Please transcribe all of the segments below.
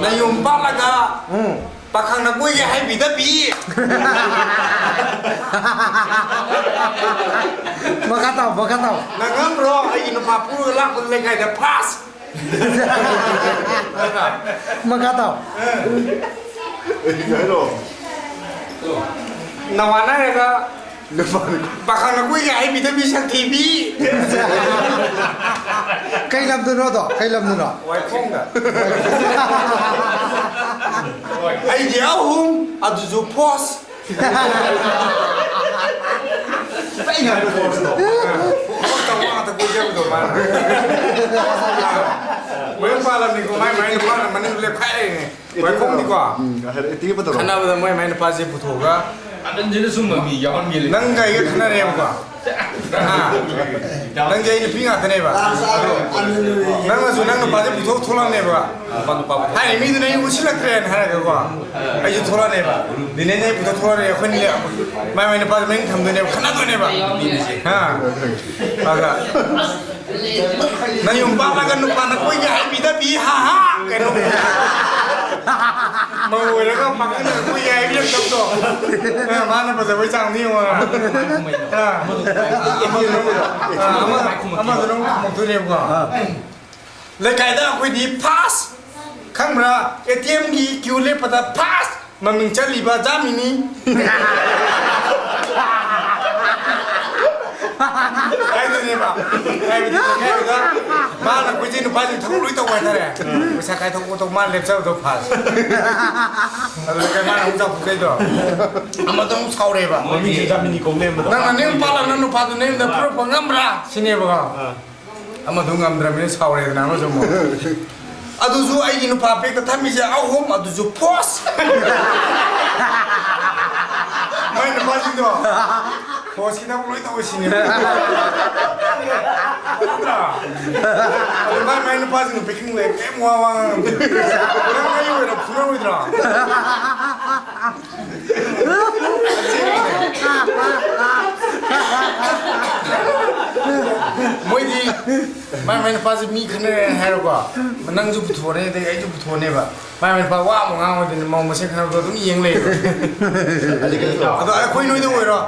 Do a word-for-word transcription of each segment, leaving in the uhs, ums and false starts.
ꯅꯌꯨꯝ ꯄꯥꯜꯂꯒ ꯎꯝ꯫ ꯄꯥꯈꯪꯅ ꯀꯣꯏꯒꯦ ꯍꯥꯏꯕꯤꯗꯕꯤ꯫ ꯃꯈꯥ ꯇꯥꯎ, ꯃꯈꯥ ꯇꯥꯎ꯫ ꯅꯪ ꯉꯝꯕ꯭ꯔꯣ? ꯑꯩꯒꯤ ꯅꯨꯄꯥ ꯄꯨꯔꯒ ꯂꯥꯛꯄꯗ ꯂꯩꯀꯥꯏꯗ ꯐꯥꯁ꯫ ꯃꯈꯥ ꯇꯥꯎ꯫ ꯀꯩ ꯍꯥꯏꯅꯣ? ꯅꯋꯥ ꯅꯥꯏꯔꯒ ꯅꯨꯄꯥꯅ ꯄꯥꯈꯪꯅ ꯀꯣꯏꯒꯦ ꯍꯥꯏꯕꯤꯗꯕꯤ ꯁꯛꯊꯤꯕꯤ꯫ ꯀꯩ ꯂꯝꯗꯅꯣꯗꯣ? ꯀꯩ ꯂꯝꯗꯅꯣ? ꯋꯥꯏꯈꯣꯡꯗ꯫ ꯑꯩꯗꯤ ꯑꯍꯨꯝ, ꯑꯗꯨꯁꯨ ꯐꯣꯁ꯫ ꯐꯣꯁꯇꯣ꯫ ꯐꯣꯁꯇ ꯋꯥ ꯉꯥꯛꯇ ꯀꯣꯏꯖꯕꯗꯣ ꯃꯥꯅ꯫ ꯃꯌꯨꯝ ꯄꯥꯜꯂꯝꯅꯤꯀꯣ, ꯃꯥꯏ ꯃꯥꯏ ꯅꯨꯄꯥꯅ ꯃꯅꯤꯡ ꯂꯦꯞꯈꯥꯏ ꯂꯩꯔꯤꯅꯦ꯫ ꯋꯥꯏꯈꯣꯡꯅꯤꯀꯣ꯫ ꯎꯝ, ꯍꯥꯏꯔꯛꯑꯦ, ꯇꯤꯀꯦꯠ ꯄꯨꯊꯣꯔꯛꯑꯣ꯫ ꯈꯟꯅꯕꯗ ꯃꯣꯏ ꯃꯥꯏ ꯅꯨꯄꯥꯁꯦ ꯄꯨꯊꯣꯛꯑꯒ ꯑꯗꯨꯅ ꯁꯨꯝꯕ ꯃꯤ ꯌꯥꯎꯍꯟꯒꯦ ꯂꯩ꯫ ꯅꯪꯒ ꯑꯩꯒ ꯈꯟꯅꯔꯦꯕꯀꯣ꯫ ꯑꯥ꯫ ꯅꯪꯒꯤ ꯑꯩ ꯅꯨꯄꯤ ꯉꯥꯛꯇꯅꯦꯕ꯫ ꯅꯪꯅꯁꯨ ꯅꯪ ꯅꯨꯄꯥꯁꯦ ꯄꯨꯊꯣꯛ ꯊꯣꯛꯂꯛꯅꯦꯕ꯫ ꯍꯥꯏ ꯃꯤꯗꯨꯅ ꯑꯩ ꯎꯁꯤꯜꯂꯛꯇ꯭ꯔꯦꯅ ꯍꯥꯏꯔꯒꯀꯣ꯫ ꯑꯩꯁꯨ ꯊꯣꯛꯂꯛꯅꯦꯕ꯫ ꯗꯤꯅꯦꯁꯅ ꯑꯩ ꯄꯨꯊꯣꯛ ꯊꯣꯛꯂꯛꯅꯦ꯫ ꯑꯩꯈꯣꯏꯅ ꯃꯥꯏ ꯃꯥꯏ ꯅꯨꯄꯥꯁꯦ ꯃꯅꯤꯡ ꯊꯝꯗꯣꯏꯅꯦꯕ꯫ ꯈꯟꯅꯗꯣꯏꯅꯦꯕ꯫ ꯍꯥ꯫ ꯑꯗ ꯅꯌꯨꯝ ꯄꯥꯜꯂꯒ ꯅꯨꯄꯥꯅ ꯀꯣꯏꯒꯦ ꯍꯥꯏꯕꯤꯗꯕꯤ, ꯍꯥ ꯍꯥ, ꯀꯩꯅꯣ꯫ ꯃꯧ ꯑꯣꯏꯔꯒ ꯄꯥꯈꯪꯅ ꯀꯣꯏꯒꯦ ꯍꯥꯏꯕꯤꯔꯛꯇꯕꯗꯣ꯫ ꯑ, ꯃꯥꯅ ꯐꯖꯕꯩ ꯆꯥꯡꯗꯤ ꯌꯦꯡꯉꯣ꯫ ꯑ, ꯑꯃꯗꯨꯅ, ꯑ, ꯑꯃ-, ꯑꯃꯗꯨꯅ ꯑꯃꯨꯛ ꯈꯨꯝꯃꯛꯇꯣꯏꯅꯦꯕꯀꯣ꯫ ꯂꯩꯀꯥꯏꯗ ꯑꯩꯈꯣꯏꯗꯤ ꯐꯥꯁ, ꯈꯪꯕ꯭ꯔꯥ? ꯑꯦ ꯇꯤ ꯑꯦꯝꯒꯤ ꯀ꯭ꯌꯨ ꯂꯦꯞꯄꯗ ꯐꯥꯁ꯫ ꯃꯃꯤꯡ ꯆꯠꯂꯤꯕ ꯖꯥꯃꯤꯅꯤ꯫ ꯍꯥꯏꯗꯣꯏꯅꯦꯕ꯫ ꯍꯥꯏꯕꯗꯤ ꯂꯩꯀꯥꯏꯗꯨꯗ ꯃꯥꯅ ꯀꯣꯏꯆꯦꯟ ꯅꯨꯄꯥꯁꯤꯡ ꯊꯕꯛ ꯂꯣꯏ ꯇꯧꯕ ꯍꯥꯏꯇꯥꯔꯦ꯫ ꯄꯩꯁꯥ ꯀꯥꯏꯊꯣꯛ ꯈꯣꯠꯇꯣꯛ ꯃꯥꯅ ꯂꯦꯞꯆꯕꯗꯣ ꯐꯥꯁ꯫ ꯑꯗꯨꯗ ꯃꯥꯅ ꯑꯃꯨꯛ ꯆꯥꯎꯊꯣꯛꯆꯩꯗꯣ꯫ ꯑꯃꯗꯣ ꯑꯃꯨꯛ ꯁꯥꯎꯔꯦꯕ꯫ ꯃꯃꯤꯡꯁꯦ ꯖꯥꯃꯤꯅꯤ ꯀꯧ ꯂꯩꯔꯝꯕꯗꯣ꯫ ꯅꯪꯅ ꯅꯌꯨꯝ ꯄꯥꯜꯂꯒ ꯅꯪ ꯅꯨꯄꯥꯗꯨ ꯅꯌꯨꯝꯗ ꯄꯨꯔꯛꯄ ꯉꯝꯕ꯭ꯔꯥ? ꯁꯤꯅꯦꯕꯀꯣ꯫ ꯑꯥ꯫ ꯑꯃꯗꯨ ꯉꯝꯗ꯭ꯔꯕꯅꯤꯅ ꯁꯥꯎꯔꯦꯗꯅ ꯑꯃꯁꯨ ꯑꯃꯨꯛ꯫ ꯑꯗꯨꯁꯨ ꯑꯩꯒꯤ ꯅꯨꯄꯥ ꯕꯦꯛꯇ ꯊꯝꯃꯤꯁꯦ ꯑꯍꯨꯝ, ꯑꯗꯨꯁꯨ ꯐꯣꯁ꯫ ꯃꯥꯏ ꯅꯨꯄꯥꯁꯤꯡꯗꯣ ꯐꯣꯁꯀꯤꯗꯃꯛ ꯂꯣꯏ ꯇꯧꯋꯦ ꯁꯤꯅꯦ꯫ ꯅꯠꯇ꯭ꯔꯥ? ꯑꯗꯨ ꯃꯥꯏ, ꯃꯥꯏ ꯅꯨꯄꯥꯁꯤꯡꯗꯣ ꯄꯦꯛꯀꯤꯡ ꯂꯩ, ꯀꯩꯝ ꯋꯥ ꯋꯥ ꯉꯥꯡꯉꯝꯗꯦ꯫ ꯅꯪ ꯑꯩ ꯑꯣꯏꯅ ꯐꯨꯅꯔꯣꯏꯗ꯭ꯔꯣ? ꯃꯣꯏꯗꯤ ꯃꯥꯏ ꯃꯥꯏ ꯅꯨꯄꯥꯁꯦ ꯃꯤ ꯈꯟꯅꯔꯦꯅ ꯍꯥꯏꯔꯣꯀꯣ, ꯅꯪꯁꯨ ꯄꯨꯊꯣꯛꯑꯅꯤ, ꯑꯗꯩ ꯑꯩꯁꯨ ꯄꯨꯊꯣꯛꯑꯅꯦꯕ꯫ ꯃꯥꯏ ꯃꯥꯏ ꯅꯨꯄꯥ ꯋꯥ ꯑꯃꯨꯛ ꯉꯥꯡꯉꯣꯏꯗꯣꯏꯅꯤ, ꯃꯧ ꯃꯁꯦꯟ ꯈꯟꯅꯕꯗꯣ ꯑꯗꯨꯝ ꯌꯦꯡ ꯂꯩꯌꯦꯕ꯫ ꯑꯗꯣ ꯑꯩꯈꯣꯏ ꯅꯣꯏꯗ ꯑꯣꯏꯔꯣ,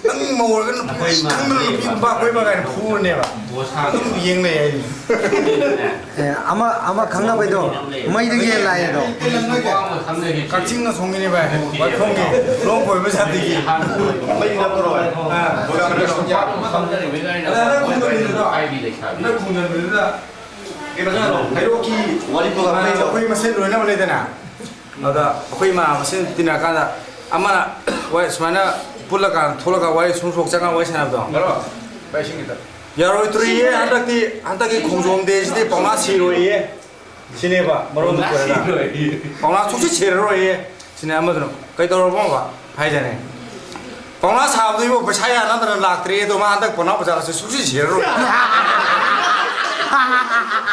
ꯅꯪ ꯃꯧ ꯑꯣꯏꯔꯒ ꯅꯨꯄꯤ ꯈꯪꯗꯅ ꯅꯨꯄꯤ ꯅꯨꯄꯥ ꯀꯣꯏꯕ ꯀꯥꯏꯅ ꯐꯨꯔꯅꯦꯕ꯫ ꯑꯗꯨꯝ ꯌꯦꯡ ꯂꯩ ꯍꯥꯏꯅꯤ꯫ ꯑꯦ, ꯑꯃ ꯑꯃ ꯈꯪꯅꯕꯩꯗꯣ, ꯃꯩꯗꯒꯤ ꯍꯦꯟꯅ ꯂꯥꯛꯑꯦꯗꯣ꯫ ꯀꯛꯆꯤꯡꯅ ꯁꯣꯝꯒꯤꯅꯦ ꯚꯥꯏ, ꯋꯥꯏꯈꯣꯡꯒꯤ ꯂꯣꯡ ꯀꯣꯏꯕ ꯖꯥꯇꯤꯒꯤ꯫ ꯃꯩ ꯅꯝꯗ꯭ꯔꯣ ꯚꯥꯏ? ꯑꯥ꯫ ꯅꯪ ꯈꯨꯟꯗ ꯂꯩꯔꯤꯗꯣ? ꯅꯪ ꯈꯨꯟꯗ ꯂꯩꯔꯤꯗꯣ? ꯀꯩꯅꯣ ꯇꯧꯔꯣ, ꯍꯩꯔꯣꯛꯀꯤ ꯋꯥꯔꯤ ꯄ꯭ꯔꯣꯒ꯭ꯔꯥꯝ ꯂꯩꯗꯣ꯫ ꯑꯩꯈꯣꯏ ꯃꯁꯦꯟ ꯂꯣꯏꯅꯕ ꯂꯩꯗꯅ꯫ ꯑꯗ ꯑꯩꯈꯣꯏ ꯏꯃꯥ ꯃꯁꯦꯟ ꯇꯤꯟꯅꯔꯀꯥꯟꯗ ꯑꯃꯅ ꯋꯥꯔꯤ ꯁꯨꯃꯥꯏꯅ ꯄꯨꯜꯂꯀꯥꯟꯗ ꯊꯣꯛꯂꯒ ꯋꯥꯔꯤ ꯁꯨꯝ ꯁꯣꯛ ꯆꯪꯉꯒ ꯋꯥꯔꯤ ꯁꯥꯟꯅꯕꯗꯣ꯫ ꯌꯥꯔꯣ? ꯚꯥꯏ, ꯏꯁꯤꯡ ꯈꯤꯇ꯫ ꯌꯥꯔꯣꯏꯗ꯭ꯔꯤꯌꯦ, ꯍꯟꯗꯛꯇꯤ, ꯍꯟꯗꯛꯀꯤ ꯈꯣꯡꯖꯣꯝ ꯗꯦꯁꯤꯗꯤ ꯄꯥꯎꯅꯥ ꯁꯤꯔꯣꯏꯌꯦ꯫ ꯁꯤꯅꯦꯕ ꯃꯔꯣꯟꯗꯣ ꯄꯨꯔꯒ꯫ ꯄꯥꯎꯅꯥ ꯁꯨꯡꯁꯤ ꯁꯤꯔꯔꯣꯏꯌꯦ꯫ ꯁꯤꯅꯦ ꯑꯃꯗꯨꯅ, "ꯀꯩꯗꯧꯔꯕꯣꯕ?" ꯍꯥꯏꯗꯅꯦ꯫ "ꯄꯥꯎꯅꯥ ꯁꯥꯕꯗꯣ ꯏꯕꯣ ꯄꯩꯁꯥ ꯌꯥꯅꯗꯅ ꯂꯥꯛꯇ꯭ꯔꯦ, ꯑꯗꯣ ꯃꯥ ꯍꯟꯗꯛ ꯄꯥꯎꯅꯥ ꯕꯖꯥꯔꯁꯦ ꯁꯨꯡꯁꯤ ꯁꯤꯔꯔꯣꯏ꯫"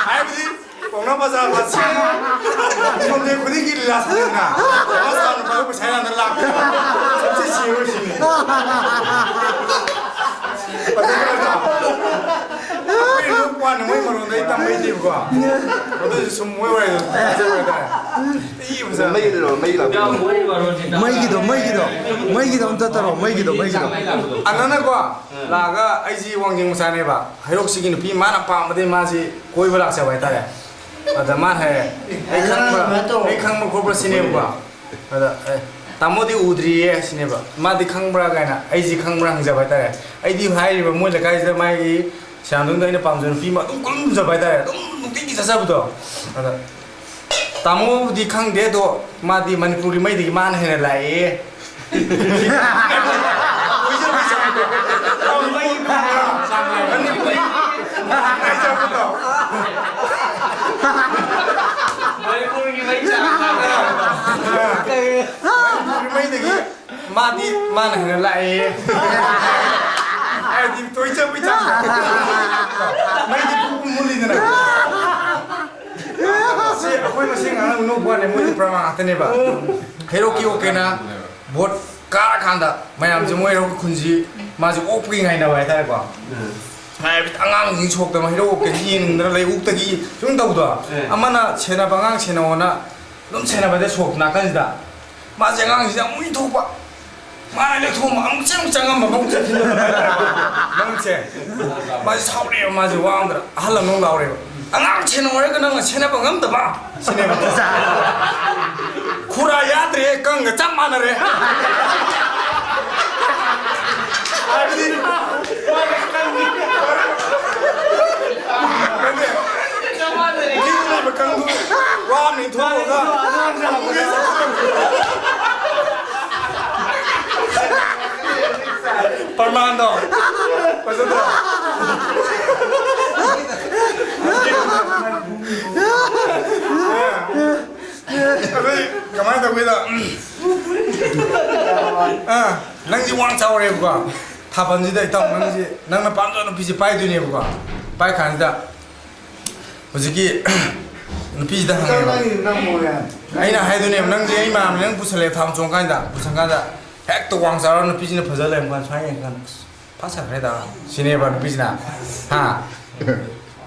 ꯍꯥꯏꯕꯗꯤ ꯄꯥꯎꯅꯥ ꯕꯖꯥꯔ ꯃꯁꯤꯡ ꯁꯟꯗꯦ ꯈꯨꯗꯤꯡꯒꯤ ꯂꯤꯂꯥ ꯁꯥꯟꯅꯗꯅ ꯄꯥꯎꯅꯥ ꯁꯥꯕ ꯅꯨꯄꯥꯗꯣ ꯄꯩꯁꯥ ꯌꯥꯅꯗꯅ ꯂꯥꯛꯇ꯭ꯔꯦ, ꯁꯨꯡꯁꯤ ꯁꯤꯔꯔꯣꯏ ꯁꯤꯅꯤ꯫ ꯑꯩꯈꯣꯏ ꯂꯣꯛ ꯋꯥꯅ ꯃꯣꯏ ꯃꯔꯣꯟꯗ ꯑꯩ ꯇꯝꯕ ꯍꯩꯇꯦꯕꯀꯣ꯫ ꯑꯗꯨꯏꯁꯨ ꯁꯨꯝ ꯃꯣꯏ ꯋꯥꯔꯤꯗꯣ ꯇꯥꯖꯕ ꯍꯥꯏꯇꯥꯔꯦ꯫ ꯏ ꯐꯖꯅ꯫ ꯃꯩꯒꯤꯗꯨꯔꯣ? ꯃꯩ ꯂꯥꯛꯄ꯫ ꯃꯩꯒꯤꯗꯣ, ꯃꯩꯒꯤꯗꯣ, ꯃꯩꯒꯤꯗꯣ ꯑꯝꯇ ꯇꯧꯔꯣ, ꯃꯩꯒꯤꯗꯣ, ꯃꯩꯒꯤꯗꯣ꯫ ꯑꯅꯅꯀꯣ ꯂꯥꯛꯑꯒ, "ꯑꯩꯁꯤ ꯋꯥꯡꯖꯤꯡ ꯃꯆꯥꯅꯦꯕ, ꯍꯩꯔꯣꯛꯁꯤꯒꯤ ꯅꯨꯄꯤ ꯃꯥꯅ ꯄꯥꯝꯕꯗꯤ ꯃꯥꯁꯤ ꯀꯣꯏꯕ ꯂꯥꯛꯆꯕ ꯍꯥꯏꯇꯥꯔꯦ꯫" ꯑꯗ ꯃꯥꯅ ꯍꯥꯏꯔꯦ, "ꯑꯩ ꯈꯪꯕ꯭ꯔꯥ, ꯑꯩ ꯈꯪꯕ꯭ꯔꯥ ꯈꯣꯠꯄ꯭ꯔꯥ?" ꯁꯤꯅꯦꯕꯀꯣ꯫ ꯑꯗ, "ꯑꯦ, ꯇꯥꯃꯣꯗꯤ ꯎꯗ꯭ꯔꯤꯌꯦ" ꯁꯤꯅꯦꯕ꯫ "ꯃꯥꯗꯤ ꯈꯪꯕ꯭ꯔꯥ?" ꯀꯥꯏꯅ ꯑꯩꯁꯤ ꯈꯪꯕ꯭ꯔꯥ ꯍꯪꯖꯕ ꯍꯥꯏꯇꯥꯔꯦ꯫ ꯑꯩꯗꯤ ꯍꯥꯏꯔꯤꯕ ꯃꯣꯏ ꯂꯩꯀꯥꯏꯁꯤꯗ ꯃꯥꯒꯤ ꯁꯤꯔꯥꯝꯗꯣꯡꯗ ꯑꯩꯅ ꯄꯥꯝꯖꯕ ꯅꯨꯄꯤ ꯑꯃ ꯑꯗꯨꯝ ꯀꯣꯏꯔꯨꯝꯖꯕ ꯍꯥꯏꯇꯥꯔꯦ, ꯑꯗꯨꯝ ꯅꯨꯡꯇꯤꯒꯤ ꯆꯠꯆꯕꯗꯣ꯫ ꯑꯗ, "ꯇꯥꯃꯣꯕꯨꯗꯤ ꯈꯪꯗꯦ, ꯑꯗꯣ ꯃꯥꯗꯤ ꯃꯅꯤꯄꯨꯔꯒꯤ ꯃꯩꯗꯒꯤ ꯃꯥꯅ ꯍꯦꯟꯅ ꯂꯥꯛꯑꯦ꯫" ꯃꯅꯤꯄꯨꯔꯤ ꯃꯅꯤꯄꯨꯔꯒꯤ ꯃꯩꯗꯒꯤ ꯃꯥꯗꯤ ꯃꯥꯅ ꯍꯦꯟꯅ ꯂꯥꯛꯑꯦ꯫ ꯍꯥꯏꯗꯤ ꯇꯣꯏ ꯆꯠꯄꯩ ꯆꯥꯡꯗꯣ꯫ ꯃꯩꯗꯤ ꯄꯨꯡ ꯄꯨꯡ ꯃꯨꯠꯂꯤꯗꯅ꯫ ꯁꯤ ꯑꯩꯈꯣꯏ ꯃꯁꯦꯟ ꯉꯥꯡꯅꯕ ꯅꯣꯛꯄ ꯋꯥꯅꯦ, ꯃꯣꯏꯗꯤ ꯄ꯭ꯔꯃꯥꯟ ꯉꯥꯛꯇꯅꯦꯕ꯫ ꯍꯩꯔꯣꯛꯀꯤ ꯑꯣꯀꯦꯅ ꯚꯣꯠ ꯀꯥꯔꯀꯥꯟꯗ ꯃꯌꯥꯝꯁꯦ ꯃꯣꯏ ꯍꯩꯔꯣꯛꯀꯤ ꯈꯨꯟꯁꯤ ꯃꯥꯁꯦ ꯑꯣꯛꯄꯒꯤ ꯉꯥꯏꯅꯕ ꯍꯥꯏꯇꯥꯔꯦꯀꯣ꯫ ꯍꯥꯏꯕꯗꯤ ꯑꯉꯥꯡꯁꯤꯡ ꯁꯣꯛꯇꯅ ꯍꯩꯔꯧ ꯀꯩꯁꯤ ꯌꯦꯡꯅꯤꯡꯗꯅ ꯂꯩ, ꯎꯛꯇꯒꯤ ꯁꯨꯝ ꯇꯧꯗꯣ꯫ ꯑꯦ꯫ ꯑꯃꯅ ꯁꯦꯟꯅꯕ, ꯑꯉꯥꯡ ꯁꯦꯟꯅꯧꯅ ꯑꯗꯨꯝ ꯁꯦꯟꯅꯕꯗ ꯁꯣꯛ ꯅꯥꯀꯟꯁꯤꯗ꯫ ꯃꯥꯁꯦ ꯑꯉꯥꯡꯁꯤꯗ ꯑꯃꯨꯛ ꯏꯟꯊꯣꯛꯄ꯫ ꯃꯥꯅ ꯂꯦꯛꯊꯣꯛꯑꯝꯕ ꯑꯃꯨꯛ ꯆꯪ ꯆꯪꯉꯝꯕ ꯃꯕꯨꯛꯁꯦ ꯊꯤꯟꯗꯣꯛꯄ ꯍꯥꯏꯇꯥꯔꯦ꯫ ꯃꯕꯨꯛꯁꯦ꯫ ꯃꯥꯁꯦ ꯁꯥꯎꯔꯛꯑꯦꯕ, ꯃꯥꯁꯦ ꯋꯥ ꯑꯃꯗ ꯑꯍꯜ ꯑꯃ ꯑꯃꯨꯛ ꯂꯥꯎꯔꯦꯕ꯫ "ꯑꯉꯥꯡ ꯁꯦꯟꯅꯧ ꯍꯥꯏꯔꯒ ꯅꯪꯅ ꯁꯦꯟꯅꯕ ꯉꯝꯗꯕ?" ꯁꯤꯅꯦꯕ꯫ "ꯈꯨꯔꯥ ꯌꯥꯗ꯭ꯔꯦ, ꯀꯪꯒ ꯆꯞ ꯃꯥꯟꯅꯔꯦ"꯫ ꯍꯥꯏꯕꯗꯤ ꯅꯠꯇꯦ꯫ ꯃꯤꯅ ꯂꯩꯕ ꯀꯪꯗꯨ ꯋꯥ ꯑꯃ ꯏꯟꯊꯣꯛꯑꯒ ꯄ꯭ꯔꯃꯥꯟꯗꯣ ꯐꯖꯗ꯭ꯔꯣ? ꯑꯗꯨꯗꯤ ꯀꯃꯥꯏꯅ ꯇꯧꯒꯦꯗ? ꯑꯥ, ꯅꯪꯁꯤ ꯋꯥꯡ ꯆꯥꯎꯔꯦꯕꯀꯣ꯫ ꯊꯥꯕꯜꯁꯤꯗ ꯏꯇꯥꯎ ꯅꯪꯁꯤ, ꯅꯪꯅ ꯄꯥꯝꯖꯕ ꯅꯨꯄꯤꯁꯤ ꯄꯥꯏꯗꯣꯏꯅꯦꯕꯀꯣ꯫ ꯄꯥꯏ ꯀꯥꯟꯁꯤꯗ ꯍꯧꯖꯤꯛꯀꯤ ꯅꯨꯄꯤꯁꯤꯗ ꯍꯪꯉꯦꯕ꯫ ꯅꯪꯒꯤ ꯅꯝꯃꯣ ꯌꯥ꯫ ꯑꯩꯅ ꯍꯥꯏꯗꯣꯏꯅꯦꯕ, "ꯅꯪꯁꯦ ꯑꯩ ꯃꯥꯝꯅꯦ, ꯅꯪ ꯄꯨꯁꯜꯂꯦ ꯊꯥꯕꯜ ꯆꯣꯡ ꯀꯥꯟꯗ, ꯄꯨꯁꯟ ꯀꯥꯟꯗ ꯍꯦꯛꯇ ꯋꯥꯡ ꯆꯥꯎꯔ ꯅꯨꯄꯤꯁꯤꯅ ꯐꯖ ꯂꯩꯔꯝ ꯀꯥꯟꯗ ꯁꯨꯃꯥꯏꯅ ꯌꯦꯡ ꯀꯥꯟꯗ, ꯑꯁ, ꯐꯖꯈ꯭ꯔꯦꯗ"꯫ ꯁꯤꯅꯦꯕ ꯅꯨꯄꯤꯁꯤꯅ꯫ ꯍꯥ?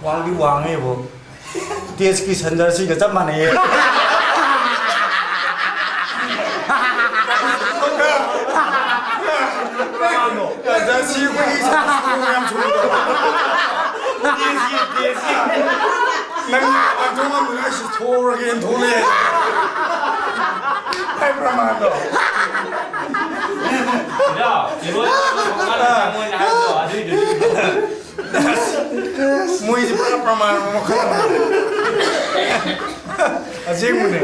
ꯋꯥꯡꯗꯤ ꯋꯥꯡꯉꯦꯕꯣ꯫ ꯇꯦꯖꯀꯤ ꯁꯟꯗꯔꯁꯤꯒ ꯆꯞ ꯃꯥꯟꯅꯩꯌꯦ꯫ ꯖꯔꯁꯤ ꯑꯩꯈꯣꯏꯒꯤ ꯌꯥꯝ ꯁꯨꯕꯗꯣ꯫ ꯇꯦꯖꯀꯤ, ꯇꯦꯖꯀꯤ꯫ ꯅꯪ ꯂꯥꯛꯇꯧ ꯉꯝꯗꯅ ꯑꯩꯁꯨ ꯊꯣꯛꯎꯔꯒꯦꯅ ꯊꯣꯛꯂꯛꯑꯦ꯫ ꯑꯩ ꯄ꯭ꯔꯃꯥꯟꯗꯣ꯫ ꯏꯗꯣ, ꯏꯔꯣꯏ ꯃꯣꯏꯅ ꯍꯥꯏꯕꯗꯣ ꯑꯗꯨꯏꯗꯨꯅꯤ꯫ ꯃꯣꯏꯁꯦ ꯄꯨꯔꯥ ꯄ꯭ꯔꯃꯥꯟ ꯑꯃ ꯃꯈꯜ ꯑꯃ꯫ ꯑꯁꯦꯡꯕꯅꯦ꯫